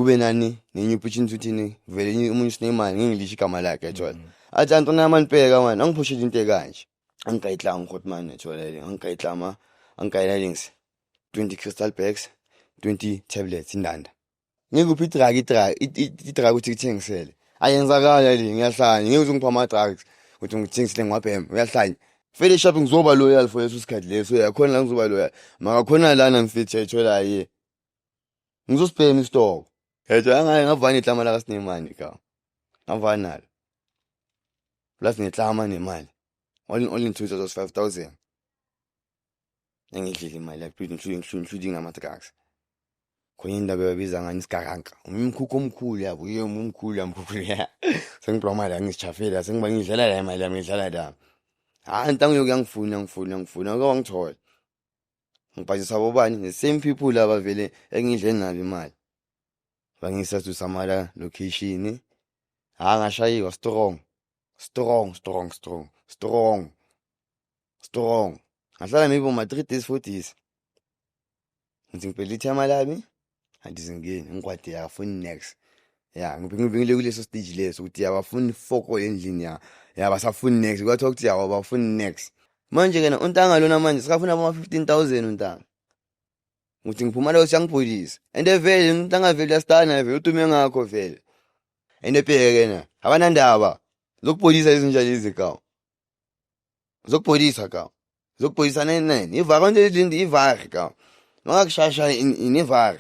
Kube nani nenye opportunity uthini vele omunye usinemali ngeke ngilisho igama lakhe yathola. Athi Antona mani bheka mani angiphushele into ekanje. Angigayitlama hot man yathola le angigayitlama angigayela links 20 crystal bags 20 tablets indanda. Ngeke uphi i-drug i-drug i-drug ukuthi kuthengisele. Ayenzakala le ngiyahlanya ngeke uzungipha ama-drugs ukuthi ngithengisele ngiwabhema uyahlanya. Vele shap ngizoba loyal for leso sikhathi leso yakhona la ngizoba loyal. Makakhona lana mfethu yayithola ye. Ngizosibhema isitoko. Yethu angaye ngavana itlama la kasinemani ka. Ngavana nalo. Plus netlama nemali. All in all in total was 5000. Engidlile imali yakhe including nama drugs. Khona indaba ebabiza ngani isigaranka. Umkhukhu omkhulu yabo, yebo umkhulu yamkhukhu ya. Sengibhoma imali yangizichafela, sengiba ngidlala la imali yami ngidlala la. Hayi ntango yokuyangifuna ngifuna ngifuna ake wangithola. Ngibhajisa bobani the same people laba vele engidle nabo imali. Bangisa to Samara location. Ha ngashayiwa strong. Strong strong strong strong. Strong. Ngahlala maybe ma 3 days 4 days. Ngithi ngibhele ithema lami andizingeni ngikwade akafuni next. Ya ngibingile kuleso stage leso ukuthi abafuni foko endlini ya. Ya basafuni next kwathiwa ukuthi ya abafuni next. Manje ke na untanga lona manje sikafuna ama 15000 untanga. Ngithi ngiphuma lo siyangibholisa. And vele untanga vele uyastana vele udume ngakho vele. And bheke na abanandaba zokubholisa izinja lezi kawo. Zokubholisa kawo. Zokubholisa nene nene. Ivara nje lindi ivari kawo. Mangakushasha inivari.